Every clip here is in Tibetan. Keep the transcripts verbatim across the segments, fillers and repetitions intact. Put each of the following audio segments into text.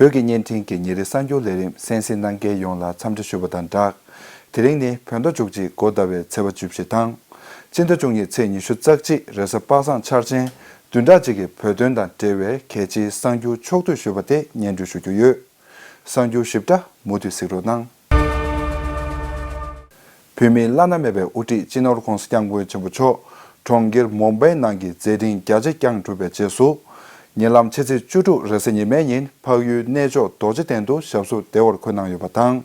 བོད་ཀྱི་བརྙན་འཕྲིན་གྱི་ཉིན་རེའི་གསར་འགྱུར་ལས་རིམ་གསན་གཟིགས་གནང་མཁན་ཡོངས་ལ་འཚམས་འདྲི་ཞུ་བ་དང་སྦྲགས། དེ་རིང་ནི་བོད་ཟླ་བཅུ་གཅིག་འགོ་ཟླ་བའི་ཚེས་པ་བཅུ་བཞི་དང་། སྤྱི་ཟླ་བཅུ་གཉིས་ཚེས་ཉི་ཤུ་རྩ་གཅིག་རེས་གཟའ་པ་སངས་འཆར་ཅན། བདུན་ཕྲག་གཅིག་གི་བོད་དོན་དང་འབྲེལ་བའི་གལ་ཆེའི་གསར་འགྱུར་ཕྱོགས་བསྡུས་ཞུས་པ་དེ་སྙན་སྒྲོན་ཞུ་རྒྱུ་ཡོད། གསར་འགྱུར་ཞིབ་ཕྲ་མུ་མཐུད་གཟིགས་རོགས་གནང་། བོད་མིའི་བླ་ན་མེད་པའི་དབུ་ཁྲིད་སྤྱི་ནོར་༧གོང་ས་༧སྐྱབས་མགོན་ཆེན་པོ་མཆོག་གྲོང་ཁྱེར་མུམ་བྷའི་ནང་གི་མཛད་འཕྲིན་རྒྱ་ཆེ་བསྐྱངས་གྲུབ་པའི་རྗེས་སུ། ཉེ་ལམ་ཕྱི་ཚེས་བཅུ་དྲུག་རེས་གཟའ་ཉི་མའི་ཉིན་འཕགས་ཡུལ་གནས་མཆོག་རྡོ་རྗེ་གདན་དུ་ཞབས་སོར་བདེ་བར་འཁོད་གནང་ཡོད་པ་དང་།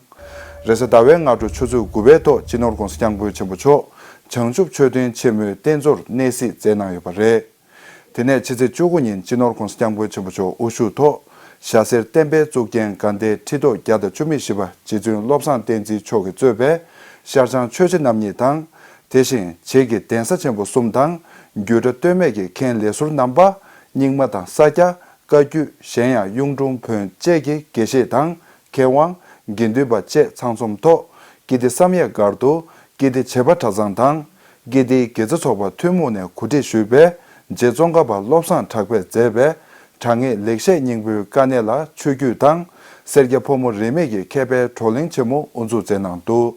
རེས་གཟའ་ཟླ་བའི་སྔ་དྲོ་ཆུ་ཚོད་དགུ་པའི་ཐོག་སྤྱི་ནོར་༧གོང་ས་༧སྐྱབས་མགོན་ཆེན་པོ་མཆོག་བྱང་ཆུབ་མཆོད་རྟེན་ཆེན་མོའི་རྟེན་གཙོར་གནས་གཟིགས་མཛད་གནང་ཡོད་པ་རེད། དེ་ནས་ཕྱི་ཚེས་བཅུ་དགུ་ཉིན་སྤྱི་ནོར་༧གོང་ས་༧སྐྱབས་མགོན་ཆེན་པོ་མཆོག་དབུ་བཞུགས་ཐོག་ཞྭ་སེར་བསྟན་པའི་གཙུག་རྒྱན་དགའ་ལྡན་ཁྲི་ཐོག་བརྒྱ་དང་བཅུ་མེད་བཞི་པ་རྗེ་བཙུན་བློ་བཟང་བསྟན་འཛིན་མཆོག་གིས་གཙོས་པའི་ཤར་བྱང་ཆོས་རྗེ་རྣམ་གཉིས་དང་། དེ་བཞིན་རྗེ་གི་གདན་ས་ཆེན་པོ་གསུམ་དང་། རྒྱུད་གྲྭ་སྟོད་སྨད་ཀྱི་མཁན་ལས་ཟུར་རྣམ་པ། རྙིང་མ་དང་ས་སྐྱ། བཀའ་བརྒྱུད། གཞན་ཡང་གཡུང་དྲུང་བོན་བཅས་ཀྱི་དགེ་བཤེས་དང་། མཁས་དབང་། དགེ་འདུན་པ་བཅས་ཚང་འཛོམས་ཐོག་ཀིརྟི་བསམ་ཡས་སྒར་དུ་ཀིརྟི་བྱེས་པ་གྲྭ་ཚང་དང་། ཀིརྟིའི་དགེ་རྩ་ཚོགས་པ་ཐུན་མོང་ནས་གོ་སྒྲིག་ཞུས་པའི་རྗེ་ཙོང་ཁ་པ་བློ་བཟང་གྲགས་པས་མཛད་པའི་དྲང་ངེས་ལེགས་བཤད་སྙིང་པོའི་དཀའ་གནད་ལ་ཆོས་བརྒྱུད་དང་སེར་སྐྱ་ཕོ་མོ་རིས་མེད་ཀྱི་མཁས་པའི་བགྲོ་གླེང་ཆེན་མོ་དབུ་འཛུགས་མཛད་གནང་འདུག་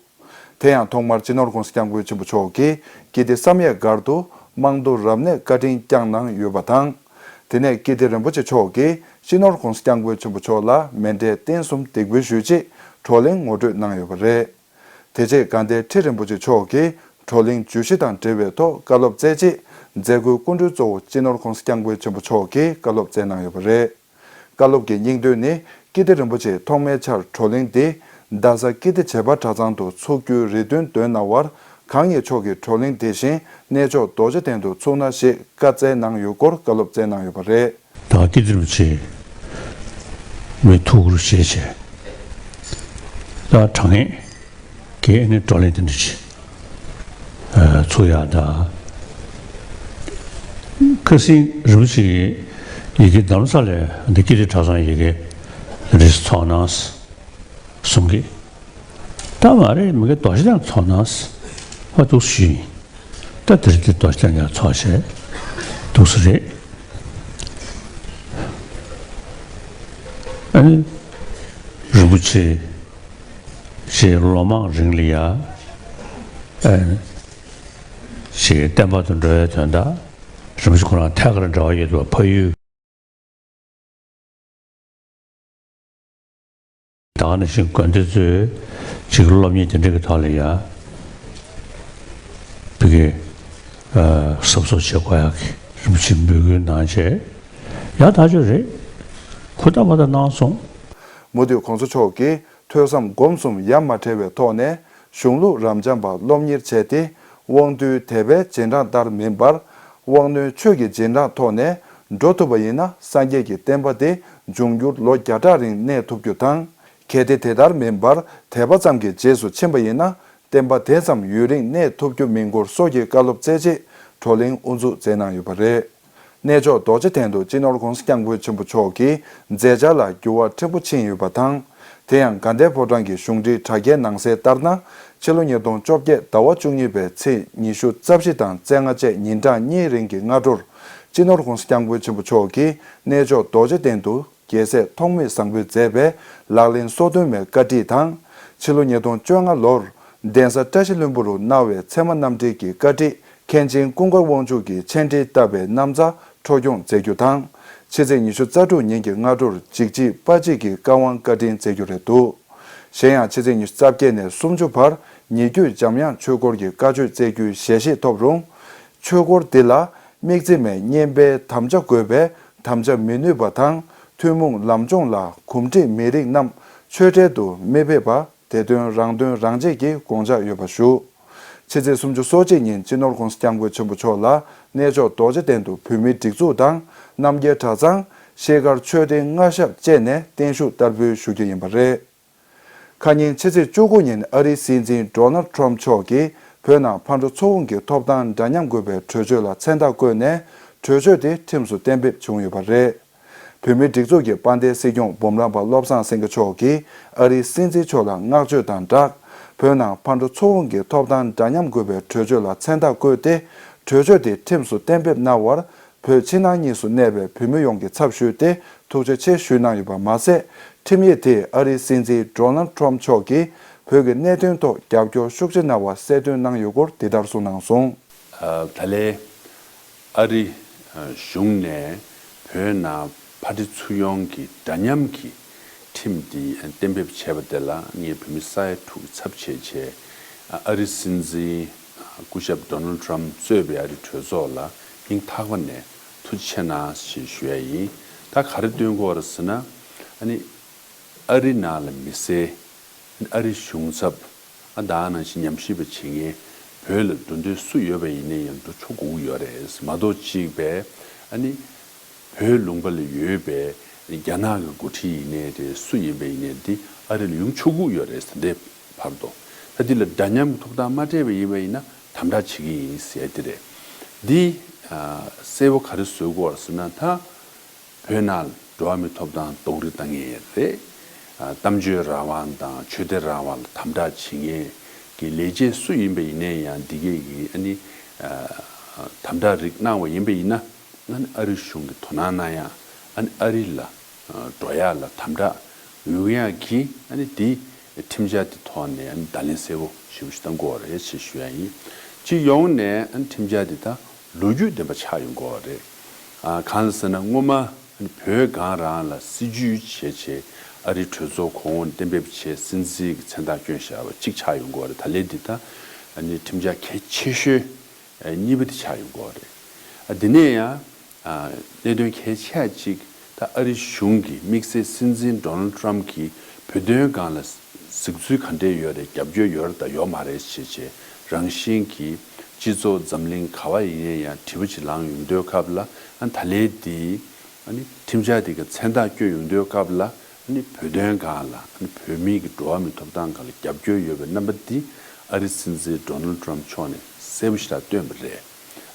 དེ་ཡང་ཐོག་མར་སྤྱི་ནོར་༧གོང་ས་༧སྐྱབས་མགོན་ཆེན་པོ་མཆོག་གིས་ཀིརྟི་བསམ་ཡས་སྒར་དུ་རྨང་རྡོ་རབ་གནས་བཀའ་དྲིན་བསྐྱངས་གནང་ཡོད་པ་དང་། དེ་ནས་ཀིརྟི་རིན་པོ་ཆེ་མཆོག་གིས་སྤྱི་ནོར་༧གོང་ས་༧སྐྱབས་མགོན་ཆེན་པོ་མཆོག་ལ་མཎྜལ་རྟེན་གསུམ་འདེགས་འབུལ་ཞུས་རྗེས་བགྲོ་གླེང་ངོ་སྤྲོད་གནང་ཡོད་པ་རེད། དེ་རྗེས་དགའ་ལྡན་ཁྲི་རིན་པོ་ཆེ་མཆོག་གིས་བགྲོ་གླེང་བརྗོད་གཞི་དང་འབྲེལ་བའི་ཐོག་བཀའ་སློབ་སྩལ་རྗེས་མཛད་སྒོའི་སྐུ་མགྲོན་གཙོ་བོ་སྤྱི་ནོར་༧གོང་ས་༧སྐྱབས་མགོན་ཆེན་པོ་མཆོག་གིས་བཀའ་སློབ་སྩལ་གནང་ཡོད་པ་རེད། བཀའ་སློབ་ཀྱི་སྙིང་དོན་ནི་ཀིརྟི་རིན་པོ་ཆེས་ཐོག་མའི་ཆར་བགྲོ་གླེང་འདི་རྡ་ས་ཀིརྟི་བྱེས་པ་གྲྭ་ཚང་དུ་ཚུགས་རྒྱུའི་རེ་འདུན་འདོན་གནང་བར། གང་ཉིད་མཆོག་གིས་བགྲོ་གླེང་དེ་བཞིན་གནས་མཆོག་རྡོ་རྗེ་གདན་དུ་ཚུགས་ན་ཞེས་བཀའ་སྩལ་གནང་ཡོད་སྐོར་བཀའ་སློབ་སྩལ་གནང་ཡོད་པ་རེད། ད་ཀིརྟི་རིན་པོ་ཆེ་མི་ཐུགས་ཁུར་བཞེས་བྱས། ད་དྲང་ངེས་ཀྱི་ཨ་ནི་བགྲོ་གླེང་དེ་འདྲ་ཅིག་ཚུགས་ཡག་ད། ཁ་སང་རིན་པོ་ཆེ་གིས་ཡི་གེ་རྡ་རམ་ས་ལའི་འདི་ཀིརྟི་གྲྭ་ཚང་ཡི་གེ་རེ་ཚོགས་གནང་གསུང་གི། ད་མ་རེད། མི་གེ་རྡོ་རྗེ་གདན་ཚོགས་ན་ཧ་འདུག་སེ་ཞུས་ཡིན། ད་དེ་རིང་དེ་རྡོ་རྗེ་གདན་ཀྱང་ཚོགས་བྱས་འདུག་སེ་རེད། ཨ་ནི་རིན་པོ་ཆེ་ཞེས་ལོ་མང་རིང་ལ་ཡ་ཨ་ནི་ཞེས་བསྟན་པ་དུ་འགྲོ་བའི་དོན་དག་རིན་པོ་ཆེ་ཁོ་རང་ཐད་ཀར་འབྲེལ་བ་ཡོད་པ་ཕ་ཡུལ། ད་ག་ནང་བཞིན་དགོན་སྡེ་ཚོའི་ཅིག་སློབ་གཉེར་དེ་འདྲ་གི་ཐོག་ལ་ཡ་བི་གེ་གཟབ་གཟབ་བྱེད་དགོས་ཡག་གི་རིན་པོ་ཆེ་འབོད་སྐུལ་གནང་བྱས་ཡག་ཐག་ཆོད་རེད། ཧུར་ཐག་མ་ཐག་གནང་སོང་། མུ་མཐུད་གོང་ས་མཆོག་གིས་ཐོས་བསམ་སྒོམ་གསུམ་ཡ་མ་བྲལ་བའི་ཐོག་ནས་གཞུང་ལུགས་རབ་འབྱམས་པ་སློབ་གཉེར་བྱས་ཏེ། དབང་རྟུལ་དད་པའི་རྗེས་འབྲང་ལྟར་མིན་པར། དབང་རྣོན་ཆོས་ཀྱི་རྗེས་འབྲང་ཐོག་ནས་འགྲོ་ཐུབ་པ་ཡིན་ན། སངས་རྒྱས་ཀྱི་བསྟན་པ་དེ་འབྱུང་འགྱུར་ལོ་བརྒྱ་ཕྲག་རིང་གནས་ཐུབ་རྒྱུ་དང་། གལ་ཏེ་དེ་ལྟར་མིན་པར་དད་པ་ཙམ་གྱི་རྗེས་སུ་ཕྱིན་པ་ཡིན་ན། བསྟན་པ་དེ་ཙམ་ཡུན་རིང་གནས་ཐུབ་རྒྱུ་མིན་སྐོར་སོགས་ཀྱི་བཀའ་སློབ་སྩལ་རྗེས་བགྲོ་གླེང་དབུ་འཛུགས་མཛད་གནང་ཡོད་པ་རེད། གནས་མཆོག་རྡོ་རྗེ་གདན་དུ་སྤྱི་ནོར་༧གོང་ས་༧སྐྱབས་མགོན་ཆེན་པོ་མཆོག་གིས་མཛད་འཆར་ལ་འགྱུར་བ་ཕྲན་བུ་ཕྱིན་ཡོད་པ་དང་། དེ་ཡང་དགའ་ལྡན་ཕོ་བྲང་གི་གཞུང་འབྲེལ་དྲ་རྒྱའི་ནང་གསལ་ལྟར་ན། ཕྱི་ལོ་ཉིས་སྟོང་བཅོ་བརྒྱད་ཟླ་བ་བཅུ་གཉིས་པའི་ཚེས་ཉི་ཤུ་རྩ་བཞི་དང་རྩ་ལྔ་བཅས་ཉིན་གྲངས་གཉིས་རིང་གི་སྔ་དྲོར། སྤྱི་ནོར་༧གོང་ས་༧སྐྱབས་མགོན་ཆེན་པོ་མཆོག་གིས་གནས་མཆོག་རྡོ་རྗེ་གདན་དུ་རྒྱལ་སྲས་ཐོགས་མེད་བཟང་པོས་མཛད་པའི་ལག་ལེན་སོ་བདུན་མའི་བཀའ་ཁྲིད་དང་། ཕྱི་ལོ་ཉིས་སྟོང་བཅོ་ལྔ་ལོར་གདན་ས་བཀྲ་ཤིས་ལྷུན་པོ་རུ་གནང་བའི་ཚད་མ་རྣམ་འགྲེལ་གྱི་བཀའ་ཁྲིད། མཁན་ཆེན་ཀུན་དགའ་དབང་ཕྱུག་གི་མཆན་འགྲེལ་བཏབ་པའི་རྣམ་ཐར་འཕྲོ་སྐྱོང་མཛད་རྒྱུ་དང་། ཕྱི་ཚེས་ཉི་ཤུ་རྩ་དྲུག་ཉིན་གྱི་སྔ་དྲོར་འཇིགས་བྱེད་དཔའ་བྱེད་ཀྱི་བཀའ་དབང་བཀའ་དྲིན་སྩལ་རྒྱུ་རེད་འདུག་གཞན་ཡང་ཕྱི་ཚེས་ཉི་ཤུ་རྩ་བརྒྱད་ནས་སུམ་ཅུ་བར་ཉེ་བརྒྱུད་འཇམ་དབྱངས་ཆོས་སྐོར་གྱི་བཀའ་ཆོས་སྩལ་རྒྱུའི་ཞལ་བཞེས་ཐོབ་རུང་། ཆོས་སྐོར་འདི་ལ་དམིགས་བརྩེ་མའི་བསྙེན་པའི་དམ་བཅའ་དགོས་པས་དམ་བཅའ་མི་ནུས་པ་དང་། ཐུན་མོང་ལམ་སྦྱོང་ལ་གོམས་འདྲིས་མེད་རིགས་རྣམས་ཆོས་འབྲེལ་དུ་མི་ཕེབས་པ། དེ་དོན་རང་དོན་རང་གཅེས་ཀྱི་དགོངས་འཇགས་ཡོད་པ་ཞུ། ཕྱི་ཚེས་སུམ་ཅུ་སོ་གཅིག་ཉིན་སྤྱི་ནོར་༧གོང་ས་༧སྐྱབས་མགོན་ཆེན་པོ་མཆོག་ལ་གནས་མཆོག་རྡོ་རྗེ་གདན་དུ་བོད་མིའི་སྒྲིག་འཛུགས་དང་རྣམ་རྒྱལ་གྲྭ་ཚང་། ཤེལ་དཀར་ཆོས་སྡེ་མངའ་ཞབས་བཅས་ནས་བརྟན་བཞུགས་བསྟར་འབུལ་ཞུ་རྒྱུ་ཡིན་པ་རེད། ཁ་ཉིན་ཕྱི་ཚེས་བཅུ་དགུ་ཉིན་ཨ་རིའི་སྲིད་འཛིན་ཌོ་ནལ་ཊམ་མཆོག་གིས་བོད་ནང་ཕར་འགྲོ་ཚུར་འོང་གི་ཐོབ་ཐང་འདྲ་མཉམ་དགོས་པའི་གྲོས་ཆོད་ལ་མཚན་རྟགས་བཀོད་ནས་གྲོས་ཆོད་དེ་ཁྲིམས་སུ་གཏན་འབེབས་བྱུང་ཡོད་པ་རེད། བོད་མིའི་སྒྲིག་འཛུགས་ཀྱི་དཔལ་ལྡན་སྲིད་སྐྱོང་འབུམ་རམས་པ་བློ་བཟང་སེང་གེ་མཆོག་གིས་ཨ་རིའི་སྲིད་འཛིན་མཆོག་ལ་བསྔགས་བརྗོད་དང་སྦྲགས། བོད་ནང་ཕར་འགྲོ་ཚུར་འོང་གི་ཐོབ་ཐང་འདྲ་མཉམ་དགོས་པའི་གྲོས་ཆོད་ལ་མཚན་རྟགས་བཀོད་དེ། གྲོས་ཆོད་དེ་ཁྲིམས་སུ་གཏན་འབེབས་གནང་བར་ བོད་ཕྱི་ནང་གཉིས་སུ་གནས་པའི་བོད་མི་ཡོངས་ཀྱི་ཚབ་ཞུས་ཏེ་ཐུགས་རྗེ་ཆེ་ཞུས་གནང་ཡོད་པ་མ་ཟད། ཁྲིམས་ཡིག་དེས་ཨ་རིའི་སྲིད་འཛིན་ཌོ་ནལ་ཊམ་མཆོག་གིས་བོད་ཀྱི་གནད་དོན་ཐོག་རྒྱབ་སྐྱོར་ཤུགས་ཆེ་གནང་བ་གསལ་སྟོན་གནང་ཡོད་སྐོར་འདི་ལྟར་གསུངས་གནང་སོང་། ད་ལན་ཨ་རི་གཞུང་ནས་བོད་ནང་ཕར་འགྲོ་ཚུར་ཡོང་གི་འདྲ་མཉམ་གྱི་ཁྲིམས་འདི་གཏན་འབེབས་བྱས་པ་དེ་ལ་ངས་བོད་མི་ས་ཡ་དྲུག་གི་ཚབ་བྱས་བྱས་ཨ་རིའི་སྲིད་འཛིན་སྐུ་ཞབས་ཌོ་ནལ་ཊམ་གཙོས་པའི་ཨ་རིའི་གྲོས་ཚོགས་ལ་སྙིང་ཐག་པ་ནས་ཐུགས་རྗེ་ཆེ་གནང་ཞེས་ཞུ་ཡ་ཡིན། ད་ག་རེ་སྟོན་གྱི་ཡོད་རེད་ཟེར་ན། ཨ་ནི་ཨ་རི་ནང་ལ་མི་སེར། ཨ་རིའི་གཞུང་ཚབ། ཨ་ད་ནང་བཞིན་ཉམས་ཞིབ་པ་བྱེད་མཁན་བོད་ལ་འགྲོ་འདོད་སུ་ཡོད་པ་ཡིན་ནའི་ཡང་འགྲོ་ཆོག་དགོས་ཀྱི་ཡོད་རེད། མ་གཏོགས་གཅིག་པས་ཨ་ནི་བོད་ལུང་པ་ལ་ཡོད་པའི་རྒྱ་ནག་གི་འགོ་ཁྲིད་ཡིན་ནའི་རེད། སུ་ཡིན་པ་ཡིན་ནའི་འདི་ཨ་རི་ལ་ཡོང་ཆོག་གི་ཡོད་རེད། ད་ལྟའི་བར་དུ། ད་འདི་ལ་འདྲ་མཉམ་གྱི་ཐོབ་ཐང་མ་སྤྲད་པ་ཡིན་པ་ཡིན་ན་དམ་དྲག་བྱེད་ཀྱི་ཡིན་ཟེར་ཡ་འདི་རེད། འདི་ཨ་གསལ་པོ་ག་རེ་བཟོ་དགོས་རེད་ཟེར་ན། ད་བོད་ནང་འགྲོ་བ་མིའི་ཐོབ་ཐང་གདོང་རིས་བཏང་མཁན་རེད། ཨ་གཏམ་བརྗོད་རང་དབང་དང་ཆོས་དད་རང་དབང་ལ་དམ་དྲག་བྱེད་མཁན་གྱི་ལས་བྱེད་སུ་ཡིན་པ་ཡིན་ནའི་ཡང་འདི་གས་ཀྱི་ཨ་ནི་ཨ་དམ་དྲག་རིགས་གནང་བ་ཡིན་པ་ཡིན་ན། ཨ་ནི་ཨ་རི་གཞུང་གིས་དོ་སྣང་གནང་ཡ། ཨ་ནི་ཨ་རི་ལ་ཨ་འགྲོ་ཡ་ལ་དམ་དྲག་ཡོང་ཡ་གི་ཨ་ནི་འདི་ཁྲིམས་འཆར་འདི་ཐོག་ནས་ཨ་ནི་བརྡ་ལན་གསལ་པོ་ཞེ་པོ་ཞིག་བཏང་དགོས་པ་རེད་ཅེས་ཞུ་ཡ་ཡིན། སྤྱི་ཡོངས་ནས་ཨ་ནི་ཁྲིམས་འཆར་འདི་ད་ལོ་རྒྱུས་ལྡན་པ་ཆགས་ཡོང་དགོས་པ་རེད། ཨ་གང་ལ་ཟེར་ན་སྔོན་མ་ཨ་ནི་བོད་སྒང་རང་ལ་སྲིད་ཇུས་བྱས་བྱས་ཨ་རིའི་གྲོས་ཚོགས་གོང་འོག་གཏན་འབེབས་བྱས་སྲིད་འཛིན་གྱི་མཚན་རྟགས་བསྐྱོན་བཞག་པ་གཅིག་ཆགས་ཡོང་དགོས་པ་རེད། ད་ལན་འདི་ད་ཨ་ནི་ཁྲིམས་འཆར་གལ་ཆེ་ཤོས་གཉིས་པ་དེ་ཆགས་ཡོང་གི་ཡོད་རེད། ཨ་དེ་ནས་ཡང་ཨ་གནད་དོན་གལ་ཆེ་ཅིག་ད་ཨ་རི་གཞུང་གིས་དམིགས་བསལ་སྲིད་འཛིན་ཌོ་ནལ་ཊམ་གྱིས་བོད་དོན་སྒང་ལ་གཟིགས་ཚུལ་ག་འདྲས་ཡོད་རེད། རྒྱབ་སྐྱོར་ཡོད་རེད་དང་ཡོད་མ་རེད་ཞེས་བྱས་རང་བཞིན་གྱིས་སྤྱི་ཚོགས་འཛམ་གླིང་ག་བ་ཡིན་ཡང་དྲི་བ་ཅིག་ལངས་ཡོང་དུས་སྐབས་ལ། ཨ་ད་ལན་འདི་ཨ་ནི་ཁྲིམས་འཆར་འདི་གི་མཚན་རྟགས་བསྐྱོན་ཡོང་དུས་སྐབས་ལ། ཨ་ནི་བོད་དོན་སྒང་ལ་ཨ་ནི་བོད་མི་གི་འགྲོ་བ་མིའི་ཐོབ་ཐང་སྒང་ལ་རྒྱབ་སྐྱོར་ཡོད་པའི་རྣམ་པ་འདི་ཨ་རིའི་སྲིད་འཛིན་ཌོ་ནལ་ཊམ་མཆོག་ནས་གསལ་པོ་ཞེ་དྲག་བཏོན་པ་རེད།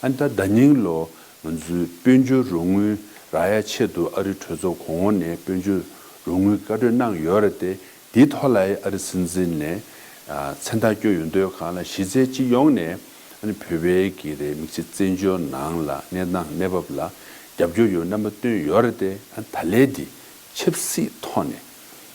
ཨ་ནི་ད་ཟླ་ཉིན་ལོ་ང་ཚོའི་དཔལ་འབྱོར་རོགས་དངུལ་རག་ཡ་ཆེད་དུ་ཨ་རིའི་གྲོས་ཚོགས་གོང་འོག་ནས་དཔལ་འབྱོར་རོགས་དངུལ་བཀའ་འཁྲོལ་གནང་ཡོད་རེད་དེ། དེའི་ཐོག་ལ་ཨ་རིའི་སྲིད་འཛིན་ནས་ཨ་མཚན་རྟགས་བསྐྱོན་ཡོང་དུས་སྒང་ལ་གཞི་རྩའི་སྤྱི་ཡོངས་ནས་ཨ་ནི་བོད་པའི་གི་རེད། དམིགས་བསལ་བཙན་བྱོལ་ནང་ལ་གནས་སྟངས་གནས་བབ་ལ་རྒྱབ་སྐྱོར་ཡོད་རྣམ་པ་བཏོན་ཡོད་རེད་དེ། ཨ་ད་ལན་འདི་ཆབ་སྲིད་ཐོག་ནས་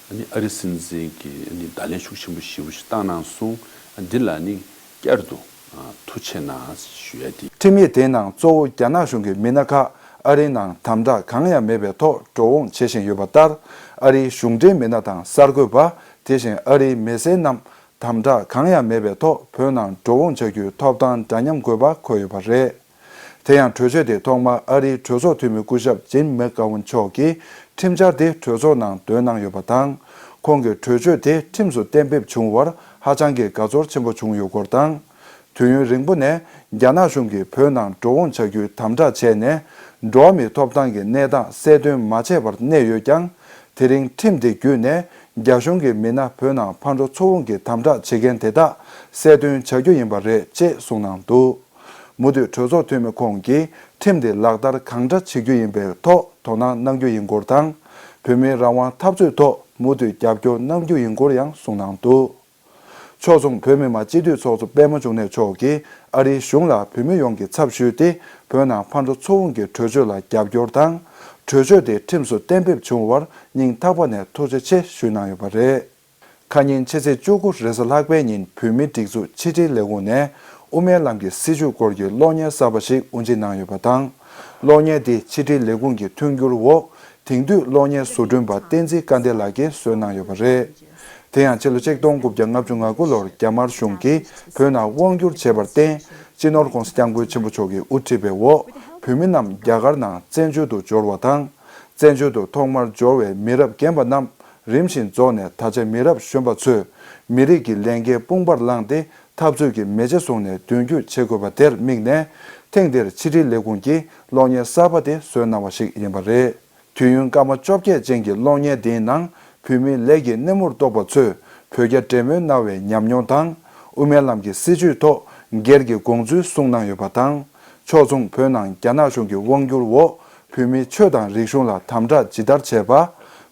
ཨ་ནི་ཨ་རིའི་སྲིད་འཛིན་གྱིས་ཨ་ནི་བརྡ་ལན་ཤུགས་ཆེན་པོ་ཞེ་པོ་ཞིག་བཏང་གནང་སོང་། ཨ་འདི་ལ་ནི་བསྐྱར་དུ་ཨ་ཐུགས་རྗེ་ཆེ་གནང་ཞུ་ཡ་དེ། ཁྲིམས་ཡིག་དེའི་ནང་གཙོ་བོ་རྒྱ་ནག་གཞུང་གི་མི་སྣ་ཁག་ཨ་རིའི་ནང་དམ་དྲག་གང་ཡང་མེད་པའི་ཐོག་འགྲོ་འོང་བྱེད་བཞིན་ཡོད་པ་ལྟར། ཨ་རིའི་གཞུང་འབྲེལ་མི་སྣ་དང་གསར་འགོད་པ། དེ་བཞིན་ཨ་རིའི་མི་སེར་རྣམས་དམ་དྲག་གང་ཡང་མེད་པའི་ཐོག་བོད་ནང་འགྲོ་འོང་བྱ་རྒྱུའི་ཐོབ་ཐང་འདྲ་མཉམ་དགོས་པ་འཁོད་ཡོད་པ་རེད། དེ་ཡང་གྲོས་ཆོད་དེ་ཐོག་མར་ཨ་རིའི་གྲོས་ཚོགས་འཐུས་མི་སྐུ་ཞབས་ཇིམ་མེག་གྷ་ཝན་མཆོག་གིས་ཁྲིམས་འཆར་དེ་གྲོས་ཚོགས་ནང་འདོན་གནང་ཡོད་པ་དང་། ཁོང་གིས་གྲོས་ཆོད་དེ་ཁྲིམས་སུ་གཏན་འབེབས་བྱུང་བར་ཧ་ཅང་གི་དགའ་ཚོར་ཆེན་པོ་བྱུང་ཡོད་སྐོར་དང་། དུས་ཡུན་རིང་པོ་ནས་རྒྱ་ནག་གཞུང་གིས་བོད་ནང་འགྲོ་འོང་བྱ་རྒྱུའི་དམ་དྲག་བྱས་ནས། འགྲོ་བ་མིའི་ཐོབ་ཐང་གི་གནས་སྟངས་གསལ་སྟོན་མ་བྱས་པར་གནས་ཡོད་ཀྱང་། དེ་རིང་ཁྲིམས་དེ་བརྒྱུད་ནས་རྒྱ་གཞུང་གི་མི་སྣ་བོད་ནང་ཕར་འགྲོ་ཚུར་འོང་གི་དམ་དྲག་བྱེད་མཁན་དེ་དག་གསལ་སྟོན་བྱ་རྒྱུ་ཡིན་པ་རེད་ཅེས་གསུངས་གནང་འདུག། མུ་མཐུད་གྲོས་ཚོགས་འཐུས་མི་ཁོང་གིས་ཁྲིམས་དེ་ལག་བསྟར་གང་འདྲ་བྱེད་རྒྱུ་ཡིན་པའི་ཐོག་དོ་སྣང་གནང་རྒྱུ་ཡིན་སྐོར་དང་། བོད་མིའི་རང་དབང་འཐབ་རྩོད་ཐོག་མུ་མཐུད་རྒྱབ་སྐྱོར་གནང་རྒྱུ་ཡིན་སྐོར་ཡང་གསུངས་གནང་འདུག། ཕྱོགས་མཚུངས་བོད་མི་མང་སྤྱི་འཐུས་ཚོགས་གཙོ་པད་མ་འབྱུང་གནས་མཆོག་གིས་ཨ་རིའི་གཞུང་ལ་བོད་མི་ཡོངས་ཀྱི་ཚབ་ཞུས་ཏེ། བོད་ནང་ཕར་འགྲོ་ཚུར་འོང་གི་གྲོས་ཆོད་ལ་རྒྱབ་སྐྱོར་དང་། གྲོས་ཆོད་དེ་ཁྲིམས་སུ་གཏན་འབེབས་བྱུང་བར་སྙིང་ཐག་པ་ནས་ཐུགས་རྗེ་ཆེ་ཞུས་གནང་ཡོད་པ་རེད། ཁ་ཉིན་ཕྱི་ཚེས་བཅུ་དགུ་རེས་གཟའ་ལྷག་པའི་ཉིན་བོད་མིའི་སྒྲིག་འཛུགས་ཕྱི་དྲིལ་ལས་ཁུངས་ནས་དབུ་མའི་ལམ་གྱི་སྲིད་བྱུས་སྐོར་གྱི་གློག་བརྙན་གསར་པ་ཞིག་དབུ་འབྱེད་གནང་ཡོད་པ་དང་། གློག་བརྙན་དེ་ཕྱི་དྲིལ་ལས་ཁུངས་ཀྱི་མཐུན་འགྱུར་འོག་དེང་དུས་གློག་བརྙན་བཟོ་སྐྲུན་པ་བསྟན་འཛིན་སྐལ་ལྡན་ལགས་ཀྱིས་བཟོས་གནང་ཡོད་པ་རེད། དེ་ཡང་ཕྱི་ལོ་ཆིག་སྟོང་དགུ་བརྒྱ་ལྔ་བཅུ་ང་དགུ་ལོར་རྒྱ་དམར་གཞུང་གིས་བོད་ནང་དབང་བསྒྱུར་བྱས་པར་བརྟེན། སྤྱི་ནོར་༧གོང་ས་༧སྐྱབས་མགོན་ཆེན་པོ་མཆོག་གིས་དབུ་ཁྲིད་པའི་འོག་བོད་མི་རྣམས་རྒྱ་གར་ནང་བཙན་བྱོལ་དུ་འབྱོར་བ་དང་། བཙན་བྱོལ་དུ་ཐོག་མར་འབྱོར་བའི་མི་རབས་རྒན་པ་རྣམས་རིམ་བཞིན་རྫོགས་ནས། ད་ཆ་མི་རབས་གཞོན་པ་ཚོས་མི་རིགས་ཀྱི་ལས་འགན་དཔུང་པར་བླངས་ཏེ། འཐབ་རྩོད་ཀྱི་མེ་ལྕེ་བཟུང་ནས་མདུན་སྐྱོད་བྱེད་དགོས་པ་དེར་དམིགས་ནས། ཐེངས་འདིར་ཕྱི་དྲིལ་ལས་ཁུངས་ཀྱིས་གློག་བརྙན་གསར་པ་དེ་བཟོས་གནང་བ་ཞིག་ཡིན་པ་རེད། དུས་ཡུན་སྐར་མ་བཅོ་བརྒྱད་ཅན་གྱི་གློག་བརྙན་དེའི་ནང་། བོད་མིའི་ལས་ཀྱི་སྣེ་མོར་གཏོགས་པ་ཚོས་བོད་རྒྱ་འབྲེལ་མོལ་གནང་བའི་ཉམས་མྱོང་དང་། དབུ་མའི་ལམ་གྱི་སྲིད་བྱུས་ཐོག་སྒེར་གྱི་དགོངས་ཚུལ་གསུངས་གནང་ཡོད་པ་དང་། ཕྱོགས་མཚུངས་བོད་ནང་རྒྱ་ནག་གཞུང་གི་དབང་བསྒྱུར་འོག་བོད་མིའི་ཆོས་དང་རིག་གཞུང་ལ་དམ་དྲག་ཇི་ལྟར་བྱས་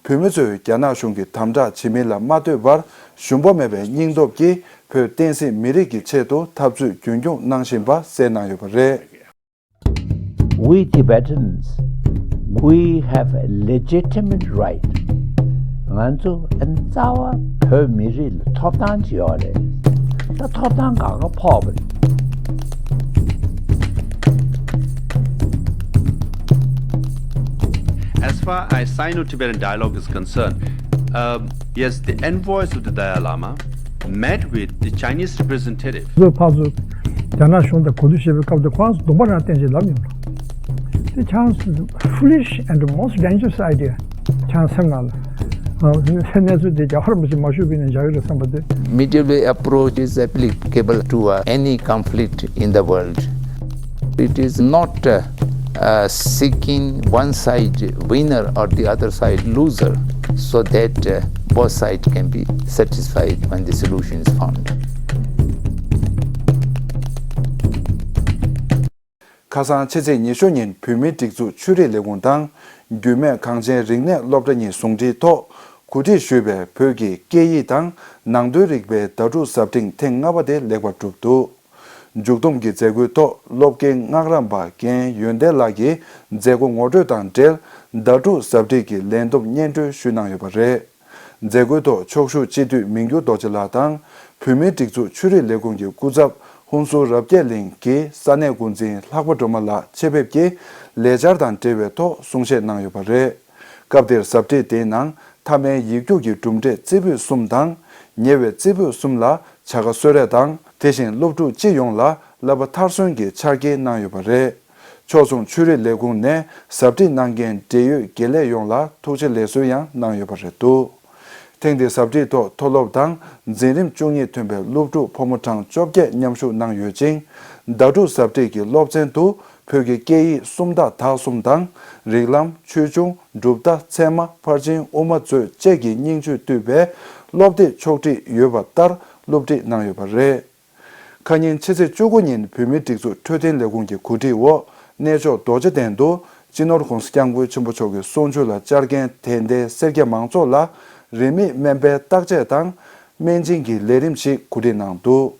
པ། བོད་མི་ཚོས་རྒྱ་ནག་གཞུང་གིས་དམ་དྲག་བྱེད་མིན་ལ་མ་ལྟོས་པར། ཞུམ་པ་མེད་པའི་སྙིང་སྟོབས་ཀྱིས་བོད་བསྟན་སྲིད་མི་རིགས་ཀྱི་ཆེད་དུ་འཐབ་རྩོད་རྒྱུན་འཁྱོངས་གནང་བཞིན་པ་གསལ་གནང་ཡོད་པ་རེད། We Tibetans, we have a legitimate right. ང་ཚོ་རྩ་བ་བོད་མི་རིགས་ལ་ཐོབ་ཐང་ཅིག་ཡོད་རེད། ད་ཐོབ་ཐང་ག་ག་ཕོག་པ་རེད། As far as Sino-Tibetan dialogue is concerned, um, yes, the envoys of the Dalai Lama met with the Chinese representative. བཟོ་ཕར་ཚུར་རྒྱ་ནག་གཞུང་དང་གོ་བསྡུར་བྱེད་པའི་སྐབས་དེ་ཁོ་རང་ཚོ་གདོང་པ་རང་བསྟན་བྱས་ལབ་མྱོང་། དེ་ཆང་foolish and most dangerous idea ཆང་སེམས་ནང་ལ། གནས་ཚུལ་དེ་རྒྱ་གར་མི་ཚོས་མ་ཞུ་བའི་ནས་བཞག་གི་རེད་བསམ་པ་དེ། Mediated approach is applicable to uh, any conflict in the world. It is not uh, uh, seeking one side winner or the other side loser so that uh, both sides can be satisfied when the solution is found. ཁ་སང་ཕྱི་ཚེས་ཉི་ཤུ་ཉིན་བོད་མིའི་སྒྲིག་འཛུགས་ཆོས་རིག་ལས་ཁུངས་དང་རྒྱུད་སྨད་གངས་ཅན་རིག་གནས་སློབ་གྲྭ་གཉིས་ཟུང་འབྲེལ་ཐོག་གོ་སྒྲིག་ཞུས་པའི་བོད་ཀྱི་སྐད་ཡིག་དང་ནང་དོན་རིག་པའི་བརྡ་སྤྲོད་ཟབ་སྦྲེང་ཐེངས་ལྔ་པ་དེ་ལེགས་པར་གྲུབ་འདུག་མཇུག་བསྡོམས་ཀྱི་མཛད་སྒོའི་ཐོག་སློབ་དགེ་སྔགས་རམས་པ་རྒན་ཡོན་ཏན་ལགས་ཀྱིས་མཛད་སྒོ་ངོ་སྤྲོད་དང་འབྲེལ་བརྡ་སྤྲོད་ཟབ་སྦྲེང་གི་ལས་བསྡོམས་སྙན་སྒྲོན་ཞུས་གནང་ཡོད་པ་རེད། མཛད་སྒོའི་ཐོག་ཕྱོགས་བཞུགས་སྤྱི་འཐུས་མིང་འགྱུར་རྡོ་རྗེ་ལགས་དང་། བོད་མིའི་སྒྲིག་འཛུགས་ཆོས་རིག་ལས་ཁུངས་ཀྱི་སྐུ་ཚབ་ཧུན་སུར་རབ་རྒྱས་གླིང་གི་ས་གནས་འགོ་འཛིན་ལྷག་པ་སྒྲོལ་མ་ལགས་ཆེད་ཕེབས་ཀྱིས་ལས་འཆར་དང་འབྲེལ་བའི་ཐོག་གསུང་བཤད་གནང་ཡོད་པ་རེད། སྐབས་དེར་ཟབ་སྦྲེང་དེའི་ནང་མཐའ་མའི་ཡིག་རྒྱུགས་ཀྱི་གྲུབ་འབྲས་རྩེ་ཕུད་གསུམ་དང་། ཉེ་བའི་རྩེ་ཕུད་གསུམ་ལ་བྱ་དགའ་གསོལ་རས་དང་། དེ་བཞིན་སློབ་ཕྲུག་སྤྱི་ཡོངས་ལ་བསླབ་པ་མཐར་སོན་གྱི་ཆ་རྐྱེན་གནང་ཡོད་པ་རེད། ཕྱོགས་མཚུངས་ཆོས་རིག་ལས་ཁུངས་ནས་ཟབ་ཁྲིད་གནང་མཁན་འབྲེལ་ཡོད་དགེ་ལས་ཡོངས་ལ་ཐུགས་རྗེ་ལེགས་གསོལ་ཡང་གནང་ཡོད་པ་རེད་འདུག་ཐེངས་འདིའི་ཟབ་ཁྲིད་ཐོག་མཐོ་སློབ་དང་འཛིན་རིམ་བཅུ་གཉིས་ཐོན་པའི་སློབ་ཕྲུག་ཕོ་མོ་གྲངས་བཅོ་བརྒྱད་མཉམ་ཞུགས་གནང་ཡོད་ཅིང་། བརྡ་སྤྲོད་ཟབ་ཁྲིད་ཀྱི་སློབ་ཚན་དུ་བོད་ཀྱི་སྐད་ཡིག་སུམ་རྟགས་དག་གསུམ་དང་། རིགས་ལམ། ཆོས་འབྱུང་། གྲུབ་མཐའ། ཚད་མ། ཕར་ཕྱིན། དབུ་མ་མཛོད་བཅས་ཀྱི་སྙིང་བཅུད་བཏུས་པའི་སློབ་དེབ་ཕྱོགས་སྒྲིག་ཡོད་པ་ལྟར་སློབ་ཁྲིད་གནང་ཡོད་པ་རེད། ཁ་ཉིན་ཕྱི་ཚེས་བཅུ་དགུ་ཉིན་བོད་མིའི་སྒྲིག་འཛུགས་འཕྲོད་བསྟེན་ལས་ཁུངས་ཀྱི་གོ་སྒྲིག་འོག་གནས་མཆོག་རྡོ་རྗེ་གདན་དུ་སྤྱི་ནོར་༸གོང་ས་༸སྐྱབས་མགོན་ཆེན་པོ་མཆོག་གི་གསུང་ཆོས་ལ་བཅར་མཁན་དད་ལྡན་སེར་སྐྱ་མང་ཚོགས་ལ་རིན་མེད་སྨན་པའི་བརྟག་དཔྱད་དང་སྨན་སྦྱིན་གྱི་ལས་རིམ་ཞིག་གོ་སྒྲིག་གནང་འདུག་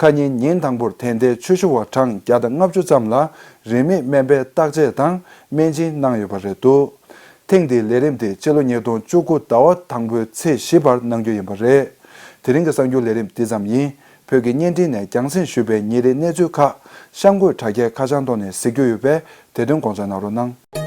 ཁ་ཉིན་ཉིན་དང་པོར་དད་ལྡན་ཆོས་ཞུ་བ་གྲངས་བརྒྱ་དང་ལྔ་བཅུ་ཙམ་ལ་རིན་མེད་སྨན་པའི་བརྟག་དཔྱད་དང་སྨན་སྦྱིན་གནང་ཡོད་པ་རེད་འདུག་ཐེངས་འདིའི་ལས་རིམ་དེ་སྤྱི་ལོ་ཉིས་སྟོང་བཅུ་དགུ་ཟླ་བ་དང་པོའི་ཚེས་བཞི་བར་གནང་རྒྱུ་ཡིན་པ་རེད། དེ་རིང་གི་གསར་འགྱུར་ལས་རིམ་འདི་ཙམ་ཡིན། བོད་ཀྱི་བརྙན་འཕྲིན་ནས་རྒྱང་སྲིང་ཞུས་པའི་ཉིན་རེའི་གནས་ཚུལ་ཁག་གཤམ་འཁོད་དྲ་རྒྱའི་ཁ་བྱང་ཐོག་ནས་གཟིགས་རྒྱུ་ཡོད་པས་དེ་དོན་དགོངས་འཇགས་གནང་རོགས་གནང་།